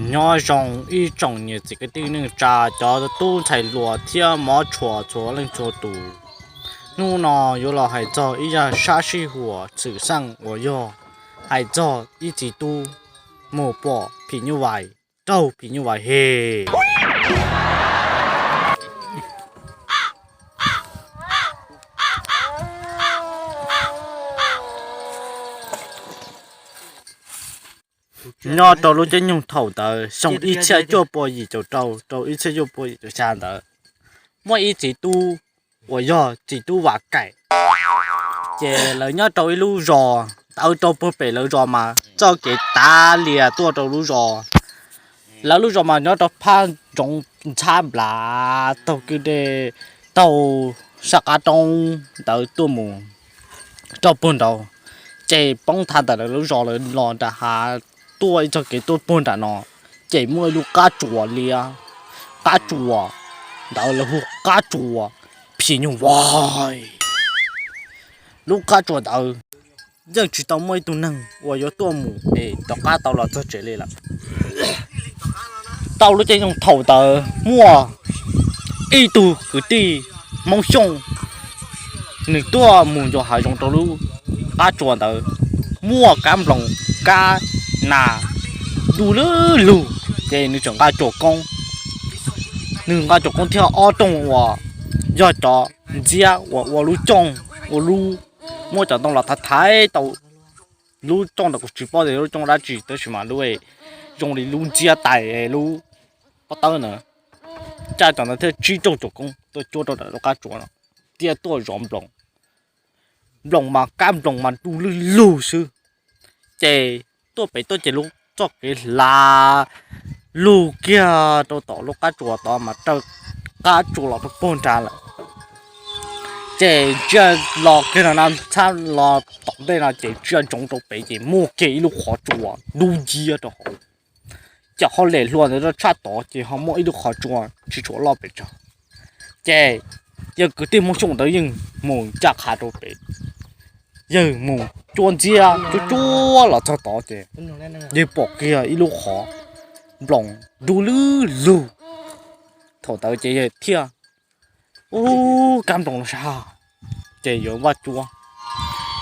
Nyob zoo ib tsoom niam txiv kwv tij neej tsa, cov tub ntxhais hluas thiab mov tshua txhua leej txhua tus. Hnub no yuav los hais txog ib zaj sab sij huam xwm txheej uas yog hais txog ib txiv tub mus pom phim nyuj vais, raug phim nyuj vais hem. Nyob rau lub caij nyoog thaum ntawd xyoo ib txhiab cuaj pua yim caum rau rau ib txhiab cuaj pua yim caum xya ntawd, muaj ib txiv tub uas yog txiv tub Vam Kaim. Ces lawv nyob rau ib lub zos, tawm rau puag pem lawv zos mas txoj kev tav lias tuaj rau lub zos. Lawv lub zos mas nyob rau phab ntsoov ntxhab nplav taug kwj dej, taug sab qab roob ntawd tuaj mus rau puag nraud. Ces poob thav ntawm lawv lub zos lawv los nram hav, tuaj ib txoj kev tuaj puag nram no, ces muaj ib lub qab tsuas liab, qab tsuas ntawd lawv hu qab tsuas phim nyuj vais. Lub qab tsuas ntawd yeej tsis tau muaj ib tug neeg uas yuav tuaj mus es rov qab tau los txog tsev li lawm. Tau lub caij nyoog thaum ntawd muaj ib tug kwv tij Hmoob Xyooj, nws tuaj mus ncua hav zoov rau lub qab tsuas ntawd, muaj kab nploos kab nas du lug lug, ces nws tseem nqa cuam koob. Nws nqa cuam koob thiab ob rooj uas yog cov ntxiab uas ua lub cooj, ua lub, muab cov ntoo los thaiv thaiv tau lub cooj ntawd, kuv tsis paub tias lub cooj dab tsi tab sis mas lub zoo li lub ntxiab tais lub pob tawb ntawd. Caj cov ntawd thiab tsib rooj cuam koob tuaj cuab rau nram lub qab tsuas no, thiab tuaj zov nploos. Nploos mas kab nploos mas du lug lug xwb. Ces tuaj pem tuaj ces lub txoj kev hlav lug kiag rau tom lub qab tsuas tod mas raws qab tsuas los rau puag nrad lawm. Ces ntsia los kiag no na, txhab los tom ntej no ces ntsia ntsoov rau pem ces muaj kiag ib lub qhov tsua dub nciab rau hauv. Ces ho lem hlua ntawd rau tshaj tod ces ho muaj ib lub qhov tsua tsis tshua loj pes tsawg. Ces yawg kwv tij Hmoob Xyooj ntawd yeej mus ncaj qha rau pem, yawg mus cuab ntxiab cuab cuab los txog tod ces yawg pom kiag ib lub qhov nploos du lug lug. Thaum ntawd ces yawg thiaj ub kab nploos no sab, ces yuav npaj cuab,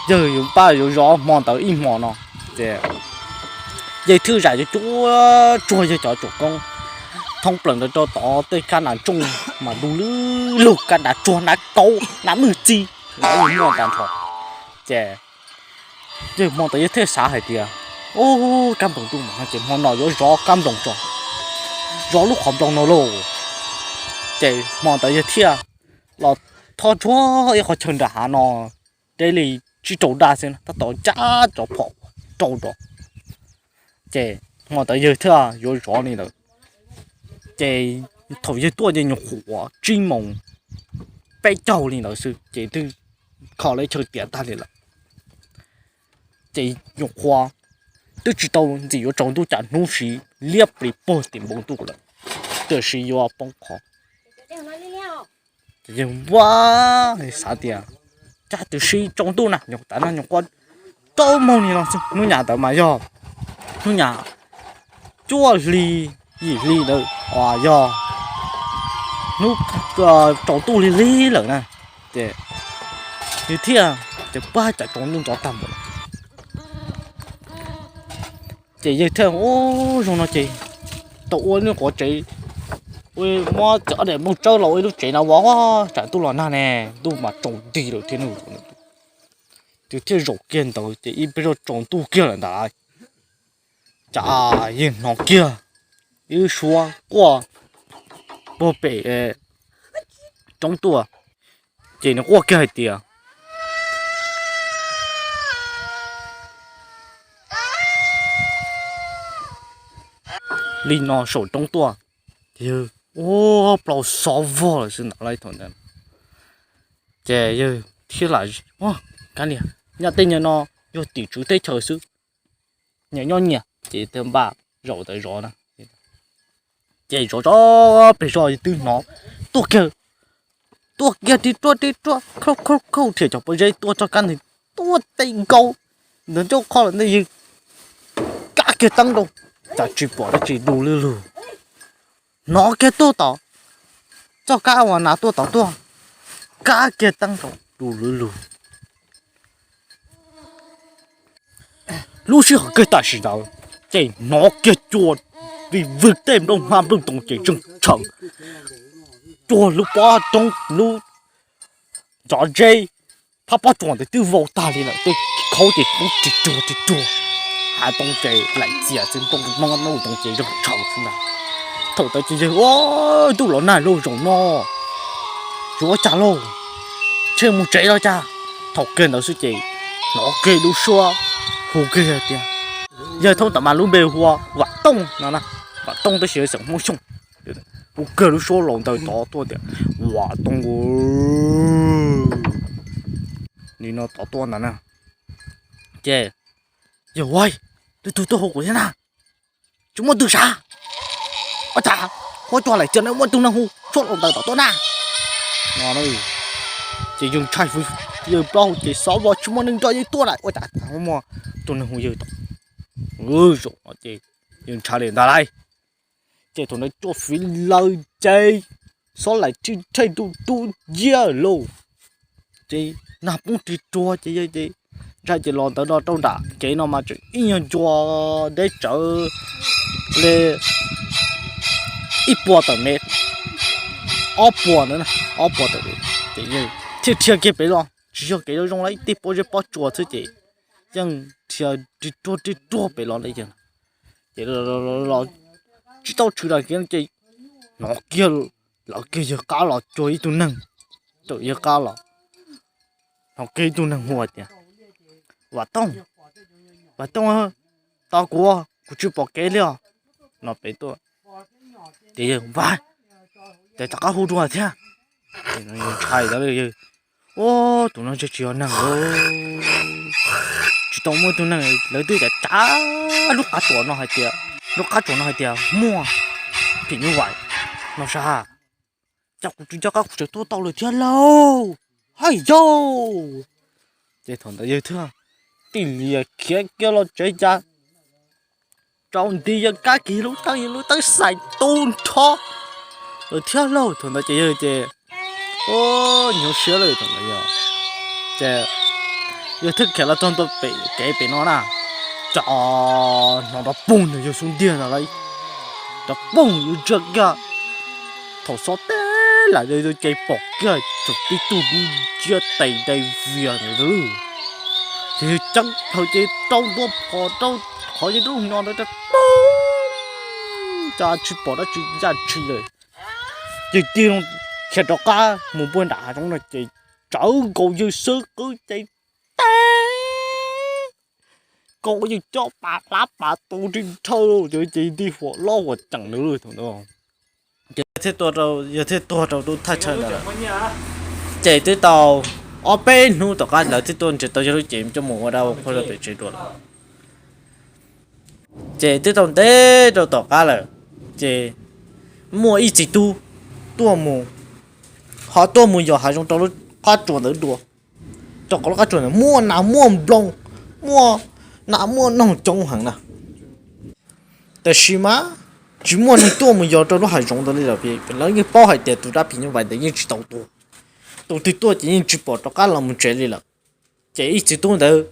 yawg yuav npaj yuav zov hmo ntawd ib hmo no. Ces yawg thiaj zam cuab tsuag yawg cov cuam koob thoob plaws ntawd rau tod, tej kab nas ntsooj mas du lug lug, kab nas tsuag nas kauv nas mwj txiv los yeej muaj tag nrho. Ces yawg hmo ntawd yawg thiaj xav hais tias, ub kab nploos du mas no ces hmo no yuav zov kab nploos tso, zov lub qhov nploos no lauj. Ces hmo ntawd yawg thiaj los thob tsuag ib qhov chaw nram hav no, deb li tsib rau daj xwb na, tab tom ncaj cov phom rau rau. Ces hmo ntawd yawg thiaj yuav zov li ntawd. Ces thaum yawg tuaj ces nyuam qhuav tsib moos peb caug li ntawd xwb ces twb kho lawv chaw tiav tag li lawm. Ces nyuam qhuav twb tsis tau ntxim yuav tsaus ntuj cas hnub siv liab plis puag tim npoo ntuj lawm, tiam sis yuav poob qho. Ces yawg npaj xav tias, cas twb siv tsaus ntuj na, nyuam qhuav rau moos li no xwb, hnub nyoog ntawd mas yog hnub nyoog cuaj hli yim hli ntawd uas yog hnub tsaus ntuj lig lig lawm na. Ces yawg thiaj, ces pab cas tsaus ntuj ntxov tag npaum. Ces yawg thiaj ub zoo no ces tau ua lub quav tsev, ua muab txiav ob daim nplooj tsawb los ua ib lub tsev no ua, tsam ntuj los nag ne, ntuj mas tsaus nti lawm thiab nws, ces thiaj zaum kiag ntawd ces ib pliag zoj tsaus ntuj kiag lawm ntag. Cas yawg hnov kiag ib lub suab quaj puag pem roob tuaj, ces nws quaj kiag hais tias li no saum roob tuaj. Ces yawg ua plaub xov vog lawm xwb ntawd lauj thaum ntawd. Ces yawg thiaj lam, kav liam, nyob tej nyuag no yog tim tswv teb chaws xwb, nyias nyob nyias, ces thiaj npaj zaum ntawd zov na. Ces zov zov pes zog twb hnov tuaj kiag, tuaj kiag ri ruaj ri ruaj khauj khauj khauj, rhiam cov pob zeb tuaj txog kab ntawd, tuaj tej nkaus ntawd ncauj qho lawm ntawd yawg kab kiag teeb rau, cas tsis pom dab tsi du lug lug. Hnov kiag tuaj tom txoj kab uas hnav tuaj tom tuaj, kab kiag teeb rau du lug lug. Lub sij hawm kawg tam sim ntawd ces hnov kiag cua vim vwg tej nplooj hmab nplooj ntoo ces zeeg tshaws, cua lub pob roob lub cov zeb, phab pob tsuas ntawd twb vau tag li lawm, tej khaub ces poob rig ruag rig ruag, hav ntoo ces laim txias xwb, nplooj hmab nplooj ntoo ces zeeg tshaws xwb ntag. Thaum ntawd ces yawg ua ntuj los nag lauj, zaum no tsis ua cas lauj, ntshe mus tsev los cas. Thaum kiag ntawd xwb ces hnov kiag lub suab hu kiag tias, yawg thoob tam mas lub npe hu ua Vam Tooj no, Vam Tooj tab sis yog xeem Hmoob Xyooj. Hu kiag lub suab laus ntawm tod tuaj tias, Vam Tooj, nim no tod tuaj ntag na. Ces yawg ua, leej twg tuaj hu kuv thiab na? Tsis muaj twg sav. Ua cas huab cua laim txias na muaj tug neeg hu suab laus ntawm tod tuaj na? No ces yawg ntshai, yawg plaub hau ces xov vos tsis muaj neeg nrog yawg tuaj lawm, ua cas muaj tug neeg hu yawg tod? Zaum no ces yawg ntshai li ntag lauj. Ces thaum ntawd cua fiv lawv ces xob laim rig rhej ntu tu nciab lauj. Ces nag poob rig ruag ces yawg ces ntshai ces los ntawd no rau nram kev no mas tseem ib nyuag ncua deb tsawv li ib puas tawm mev, ob puas ntawd, ob puas tawm mev ces yawg thiaj dhia kiag pem los, tsis yog kev zoo zoo lawm, ib teg pob zeb pob tsuas xwb ces yeej dhia rig ruag rig ruag pem los li yawg. Ces los tsis tau tshwm lam kev ces hnov kiag, lawv kiag yawg qab los cuag ib tug neeg, thaum yawg qab los hnov kiag ib tug neeg hu tias, Vam Tooj, Vam Tooj, tos kuv, kuv tsis pom kev li os. No pem tuaj ces yawg, Vam, ces rov qab hu dua thiab. Ntshai tas li, Ua, tus no ntshe tsis yog neeg lauj, tsis tau muaj ib tug neeg, lawv twb cav cav lub qab tsuas no hais tias, lub qab tsuas no hais tias muaj phim nyuj vais no sas, cas kuv tsis nco qab kuv tseem tuaj tau lawm thiab lauj, hais yauj. Ces thaum ntawd yawg thiaj tij lias khiav kiag los tsev cas tsaus nti yawg kab kiag lub teeb, yawg lub teeb xais tu nrho lawm thiab lauj. Thaum ntawd ces yawg ces, ua, nyuaj siab lawm thaum ntawd yog, ces yawg thiaj khiav los txog ntua pem kev pem no na, cas hnov nrov poog ntawm yawg xub ntiag ntag lauj, nrov poog yawg ntsia kiag, thaum xob teb lam yawg ces pom kiag txawm tib tug dub nciab tais ntais vias ntawd, ces yawg ceeb plhaws ces rau ntua phom rau qhov yawg lub hnyos ntawd rau poog, cas tsis pom dab tsi yaj tshis lawm. Ces tig loo khiav rov qab mus puag nram hav zoov no ces tsawv nkaus yawg xub qwb ces teb nkaus yawg cob pas hlab pas tu ris nrhawv ces nti huam loj huam ceem ntawd thaum ntawd. Ces yawg thiaj tuag rau lub thaj chaw ntawd lawm. Ces twb tau ob peb hnub tom qab lawv thiaj tuaj nrhiav tau yawg lub cev coj mus ua dab ua qhua rau pem tsev dua lawm. Ces twb tau ntev rau tom qab lawm, ces muaj ib txiv tub tuaj mus, ho tuaj mus yos hav zoov rau lub qab tsuas ntawd dua. Rau qhov lub qab tsuas ntawd muaj nas muaj nplooj, muaj nas muaj noog coob heev na. Tab sis mas tsis muaj neeg tuaj mus yos rau lub hav zoov ntawd li lawm, lawv yeej paub hais tias tus dab phim nyuj vais ntawd yeej tsis tau tuag. Tus twg tuaj ces yeej tsis pom rov qab los mus tsev li lawm. Ces ib txiv tub ntawd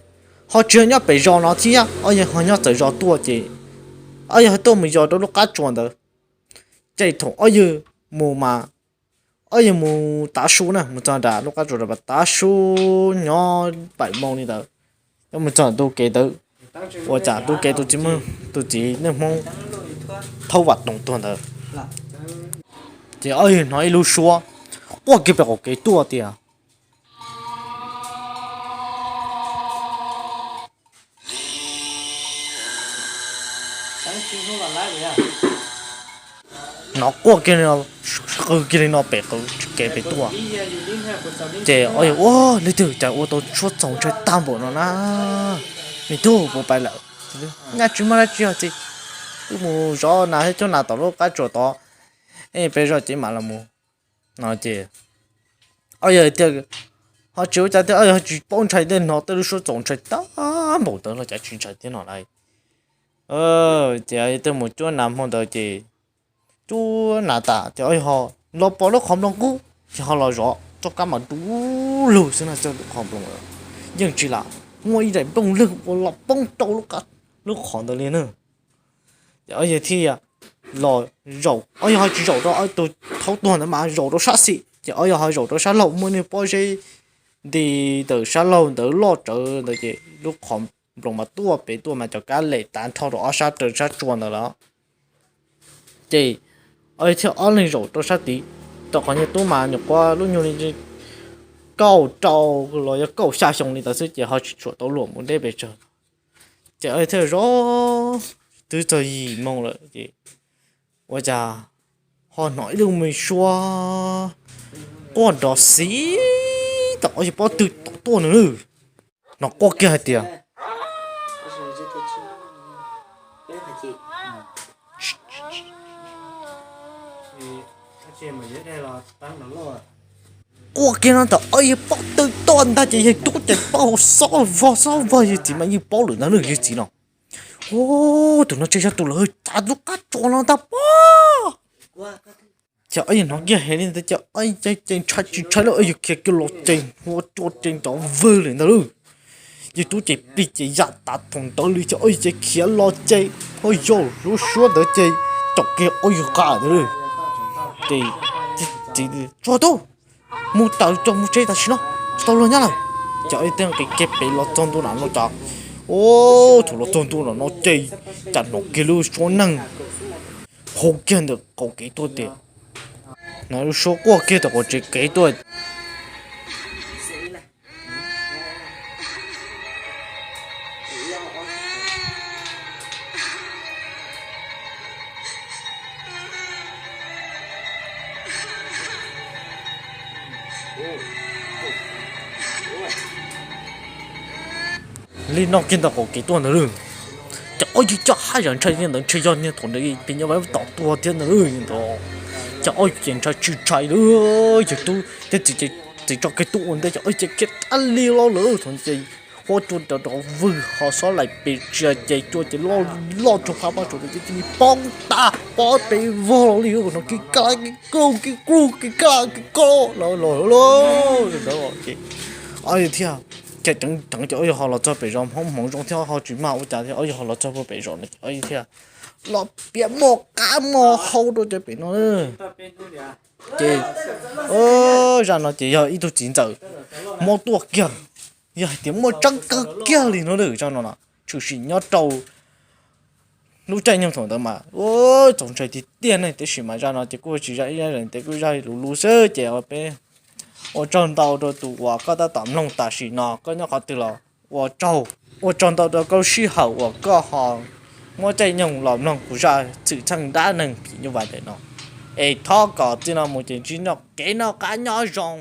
ho tsis yog nyob pem zos no thiab, ob yawg ho nyob txawv zos tuaj ces ob yawg ho tuaj mus yos rau lub qab tsuas ntawd. Ces thaum ob yawg mus mas ob yawg mus tav su na, mus txog nram lub qab tsuas tav su nyob pais moo li ntawd, mus txog ntu kev ntawd, ua cas ntu kev tus txiv, tus txiv neej Hmoob thaub vam toog tuag ntawd. Ces ob yawg hnov ib lub suab quaj kiag pem qaum kev tuaj tias, hnov quaj kiag li no, qw kiag li no pem qaum kev pem tuaj. Ces ob yawg ua, leej twg cas ua tau suab txaus ntshai tag npaum no na, me tub puas pais lawm? Nyaj tsis muaj dab tsi os txiv, wb mus zov nas thiab coj nas tom lub qab tsuas tod, peb zoj cev mam los mus no ces ob yawg tias, ho tsis ua cas thiab, ob yawg tsis paub ntshai thiab, hnov tej lub suab txaus ntshai tag npaum ntawd los cas tsis ntshai thiab no lauj. Ces twb mus cuab nas hmo ntawd ces cuab nas tas ces ob yawg ho los pom lub qhov nploos qub ces ho los zov txoj kab mas du lug xwb no, txog lub qhov nploos yeej tsis lam muaj ib daim nplooj lwg uas los poob rau lub qhov ntawd li na. Ces ob yawg thiaj los zaum, ob yawg ho tsis zaum rau tus thaub tuag ntawd mas zaum rau sab xis, ces ob yawg ho zaum rau sab laug muaj niag pob zeb nti ntawm sab laug ntawd loj tsawv ntawd ces lub qhov nploos mas tuaj pem tuaj mas cov kab lem tav nrho rau ob sab raws sab tsua ntawd lawm. Ces ob yawg thiaj ob leeg zaum rau sab tid, rau qhov niag tub mas nyuam qhuav lub nyuag li kaum rau los yog kaum xya xyoo li ntawd xwb ces ho tsis tshua tau luam mus deb pes tsawg. Ces ob yawg thiaj zov twb txog yim moo lawm ces ua cas ho hnov ib lub me suab quaj nrov xiv tom ob yawg pob tw tom tuaj no na. Hnov quaj kiag hais tias, quaj kiag no tom ob yawg pob tw tuaj ntag ces yawg tub ces paub hauv xob vog xob vog, yawg txiv mas yeej paub lawm ntag na, yawg txiv no, tus no ces yog tus lawv cav lub qab tsua no ntag pob. Ces ob yawg hnov kiag hais li ntawd ces ob yawg ces ntshai tsis ntshai lawm, ob yawg khiav kiag los ces hua cua ces nrov vwg li ntawd lauj. Yawg tub ces plig ces yam tas thaum ntawd li ces ob yawg ces khiav los ces ho yog lub suab ntawd ces caum kiag ob yawg qab ntawd lauj. Ces txiv, tsuag tub, mus tawm rau mus tsev tam sim no, tsis tau luag nyob lawm. Ces ob yawg thiaj nqis kiag pem los txog ntua nram no cas, thaum los txog ntua nram no ces cas hnov kiag lub suab neeg hu kiag ntawm qaum kev tuaj tias, hnov lub suab quaj kiag tom qaum tsev kev tuaj. Li no kiag ntawm qaum kev tuaj ntawd lauj. Ces ob yawg coj haj yam ntshai li ntawd, ntshe yog niag thaum ntawd pem nyob tom tuag thiab ntawd lauj. Ces ob yawg ces ntshai tsis ntshai li, yawg tub thiab txiv ces txiv tso kiag tub ua ntej ces ob yawg ces khiav tag li los lawm thaum ces hua cua nrov vwg ho xob laim pes tsia ces cua ces loj loj rau phab pab tsuas ces cia li poob tas pob pes vog los li hnov kiv kaj kiv kluj kiv kluj kiv kaj kiv kluj los los lauj. Ces ob yawg thiaj khiav ceev ceev ces ob yawg ho los txog pem zos, hmoov hmoov zoo thiab ho tsis mag ua cas thiab, ob yawg ho los txog pem zos no ces ob yawg thiaj los piav muaj qab muaj hau rau cov pem no. Ces zaj no ces yog ib tug txiv ntxawm mob tuaj kiag, yog hais tias muaj tseeb kawg kiag li no lawm zaj no na, tshwm sim nyob rau lub caij nyoog thaum ntawd mas ua txaus ntshai tiag tiag ne. Tiam sis mas zaj no ces kuj tsis zaj ib zaj, ces kuj zaj luv luv xwb ces peb ua tsaug ntau rau tus uas koj tab tom mloog tam sim no koj nyob qhov twg los ua tsaug, ua tsaug ntau rau koj sij hawm uas koj ho muab caij nyoog los mloog kuv zaj txwm txheej dab neeg phim nyuj vais ntawm no. Es thov kom txij no mus ces ntsib noj kev noj qab nyob zoo.